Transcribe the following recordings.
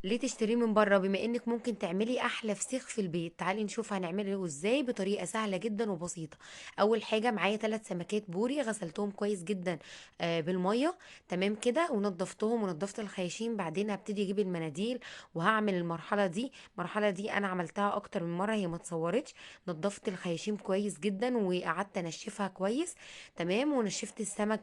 ليه تشتريه من بره بما انك ممكن تعملي احلى فسيخ في البيت؟ تعالي نشوف هنعمله ازاي بطريقة سهلة جدا وبسيطة. اول حاجة معايا 3 سمكات بوري، غسلتهم كويس جدا بالمية، تمام كده، ونضفتهم ونضفت الخياشيم. بعدين هبتدي اجيب المناديل وهعمل المرحلة دي. المرحلة دي انا عملتها اكتر من مرة، هي ما اتصورتش. نضفت الخياشيم كويس جدا وقعدت انشفها كويس، تمام، ونشفت السمك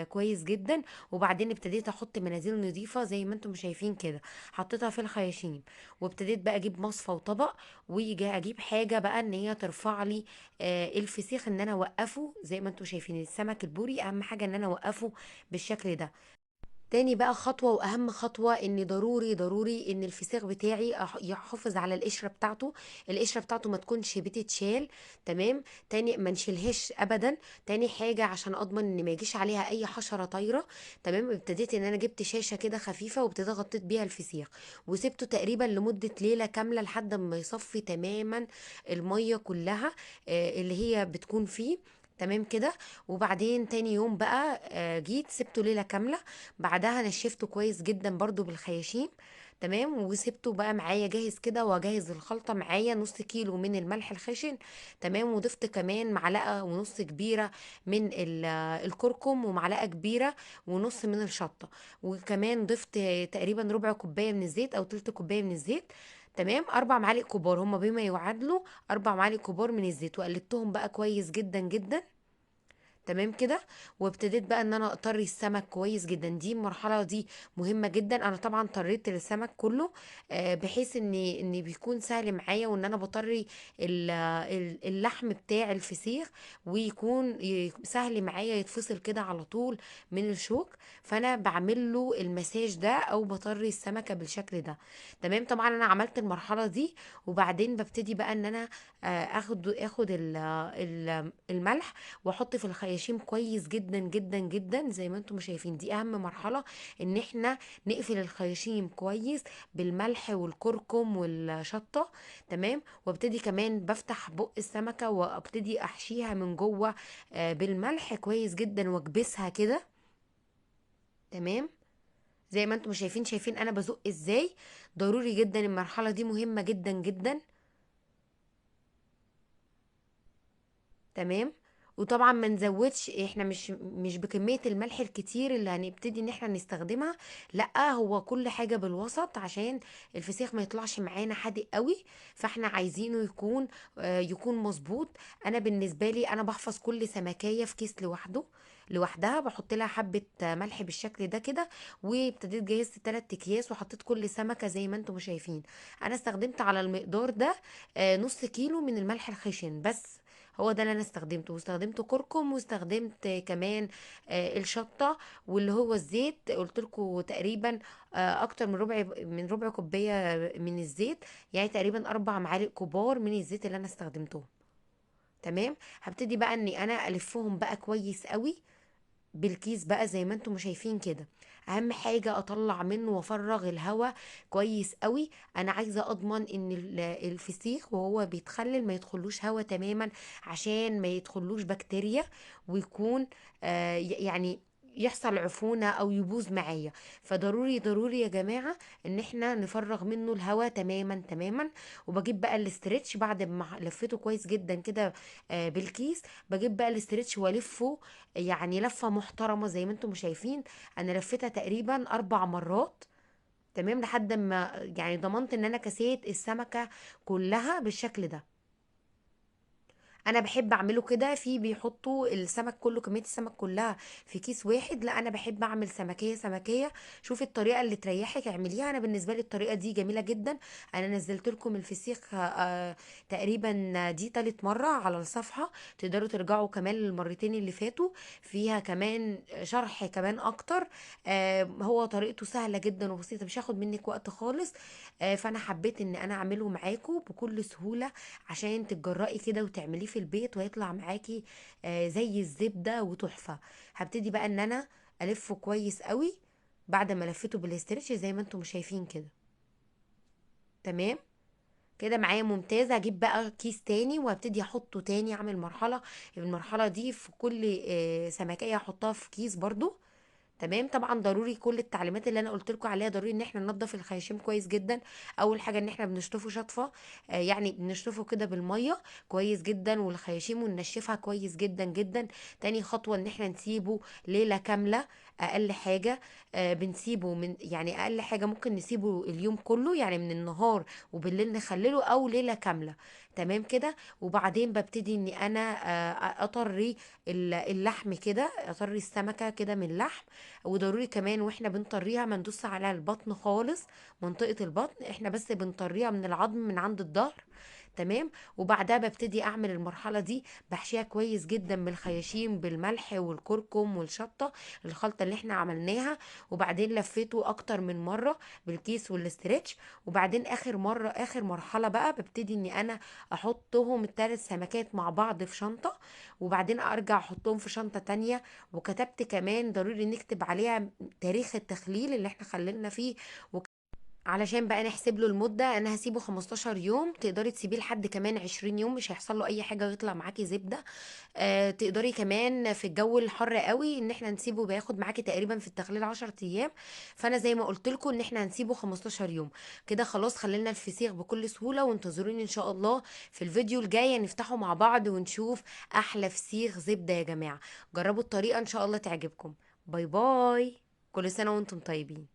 كويس جدا. وبعدين ابتديت احط مناديل نظيفة زي ما انتم شايفين كده، حطيتها في الخياشيم. وابتديت بقى اجيب مصفى وطبق، ويجي اجيب حاجة بقى ان هي ترفع لي الفسيخ، ان انا اوقفه زي ما انتم شايفين. السمك البوري اهم حاجة ان انا اوقفه بالشكل ده. تاني بقى خطوة واهم خطوة، ان ضروري ضروري ان الفسيخ بتاعي يحافظ على القشرة بتاعته، القشرة بتاعته ما تكونش بتتشال، تمام. تاني ما نشيلهاش ابدا. تاني حاجة عشان اضمن ان ما يجيش عليها اي حشرة طايرة، تمام. ابتديت ان انا جبت شاشة كده خفيفة وابتديت غطيت بيها الفسيخ، وسبته تقريبا لمدة ليلة كاملة لحد ما يصفي تماما المية كلها، اللي هي بتكون فيه، تمام كده. وبعدين تاني يوم بقى، جيت سبته ليلة كاملة، بعدها نشفته كويس جدا برضو بالخياشيم، تمام. وسبته بقى معايا جاهز كده، واجهز الخلطة معايا نص كيلو من الملح الخشن، تمام. وضفت كمان معلقة ونص كبيرة من الكركم، ومعلقة كبيرة ونص من الشطة، وكمان ضفت تقريبا ربع كوباية من الزيت او تلت كوباية من الزيت، تمام. 4 معالق كبار، هما بما يعادلوا 4 معالق كبار من الزيت، وقلبتهم بقى كويس جدا جدا، تمام كده. وابتديت بقى ان انا اطري السمك كويس جدا. دي المرحلة دي مهمة جدا. انا طبعا طريت السمك كله، بحيث ان بيكون سهل معايا، وان انا بطري اللحم بتاع الفسيخ، ويكون سهل معايا يتفصل كده على طول من الشوك. فانا بعمل له المساج ده او بطري السمكة بالشكل ده، تمام. طبعا انا عملت المرحلة دي، وبعدين ببتدي بقى ان انا، اخد الملح واحط في الخياشيم كويس جدا جدا جدا زي ما انتم شايفين. دي اهم مرحلة، ان احنا نقفل الخياشيم كويس بالملح والكركم والشطه، تمام. وابتدي كمان بفتح بق السمكة وابتدي احشيها من جوه، بالملح كويس جدا، واكبسها كده، تمام. زي ما انتم شايفين، شايفين انا بزق ازاي. ضروري جدا المرحلة دي مهمة جدا جدا، تمام. وطبعا ما نزودش، احنا مش بكمية الملح الكتير اللي هنبتدي ان احنا نستخدمها، لا هو كل حاجة بالوسط عشان الفسيخ ما يطلعش معانا حادق قوي، فاحنا عايزينه يكون مظبوط. انا بالنسبة لي انا بحفظ كل سمكية في كيس لوحدها، بحط لها حبة ملح بالشكل ده كده. وابتديت جهزت 3 اكياس وحطيت كل سمكة زي ما انتم شايفين. انا استخدمت على المقدار ده، نص كيلو من الملح الخشن بس، هو ده اللي انا استخدمته. واستخدمت كركم، واستخدمت كمان، الشطة واللي هو الزيت. قلت لكم تقريبا، اكتر من ربع كوباية من الزيت، يعني تقريبا 4 معالق كبار من الزيت اللي انا استخدمتهم، تمام. هبتدي بقى اني انا الفهم بقى كويس قوي بالكيس بقى زي ما انتم شايفين كده. اهم حاجة اطلع منه وافرغ الهواء كويس قوي. انا عايزة اضمن ان الفسيخ وهو بيتخلل ما يدخلوش هواء تماما، عشان ما يدخلوش بكتيريا ويكون، يحصل عفونة او يبوظ معايا. فضروري ضروري يا جماعة ان احنا نفرغ منه الهواء تماما تماما. وبجيب بقى الاسترتش بعد ما لفيته كويس جدا كده، بالكيس، بجيب بقى الاسترتش والفه لفة محترمة زي ما انتم شايفين. انا لفيتها تقريبا 4 مرات، تمام، لحد ما ضمنت ان انا كسيت السمكة كلها بالشكل ده. انا بحب اعمله كده، في بيحطوا السمك كله، كمية السمك كلها في كيس واحد، لا انا بحب اعمل سمكية سمكية. شوفي الطريقة اللي تريحك اعمليها. انا بالنسبة لي الطريقة دي جميلة جدا. انا نزلت لكم الفسيخ، تقريبا دي تالت مرة على الصفحة، تقدروا ترجعوا كمان للمرتين اللي فاتوا، فيها كمان شرح كمان اكتر. هو طريقته سهلة جدا وبسيطة، مش هاخد منك وقت خالص. فانا حبيت ان انا اعمله معاكم بكل سهولة عشان تتجرأي كده وتعمليه في البيت وهيطلع معاكي، زي الزبدة وتحفة. هبتدي بقى ان انا الفه كويس قوي بعد ما لفيته بالاسترتش زي ما انتم شايفين كده، تمام كده معايا ممتاز. هجيب بقى كيس تاني وابتدي احطه تاني، اعمل مرحلة، المرحلة دي في كل، سمكية احطها في كيس برضو، تمام. طبعا ضروري كل التعليمات اللي انا قلت لكم عليها، ضروري ان احنا ننضف الخياشيم كويس جدا. اول حاجة ان احنا بنشطفه شطفه، يعني بنشطفه كده بالمية كويس جدا، والخياشيم وننشفها كويس جدا جدا. تاني خطوة ان احنا نسيبه ليلة كاملة اقل حاجة، بنسيبه من يعني اقل حاجة ممكن نسيبه اليوم كله، يعني من النهار وبالليل نخلله او ليلة كاملة. تمام كده. وبعدين ببتدي اني انا اطري اللحم كده، اطري السمكة كده من اللحم. وضروري كمان واحنا بنطريها ما ندوس على البطن خالص، منطقة البطن احنا بس بنطريها من العظم من عند الظهر. تمام. وبعدها ببتدي اعمل المرحلة دي، بحشيها كويس جدا بالخياشيم بالملح والكركم والشطه، الخلطة اللي احنا عملناها. وبعدين لفيته اكتر من مرة بالكيس وال stretch. وبعدين اخر مرحلة بقى ببتدي اني انا احطهم الثلاث سمكات مع بعض في شنطه، وبعدين ارجع احطهم في شنطه تانية. وكتبت كمان ضروري نكتب عليها تاريخ التخليل اللي احنا خللنا فيه، علشان بقى نحسب له المدة. انا هسيبه 15 يوم، تقدري تسيبيه لحد كمان 20 يوم، مش هيحصل له اي حاجة ويطلع معاكي زبدة. تقدري كمان في الجو الحر قوي ان احنا نسيبه، بياخد معاكي تقريبا في التخليل 10 ايام. فانا زي ما قلت لكم ان احنا هنسيبه 15 يوم كده. خلاص خلينا الفسيخ بكل سهولة، وانتظروني ان شاء الله في الفيديو الجاي نفتحه مع بعض ونشوف احلى فسيخ زبدة. يا جماعة جربوا الطريقة ان شاء الله تعجبكم. bye bye، كل سنة وانتم طيبين.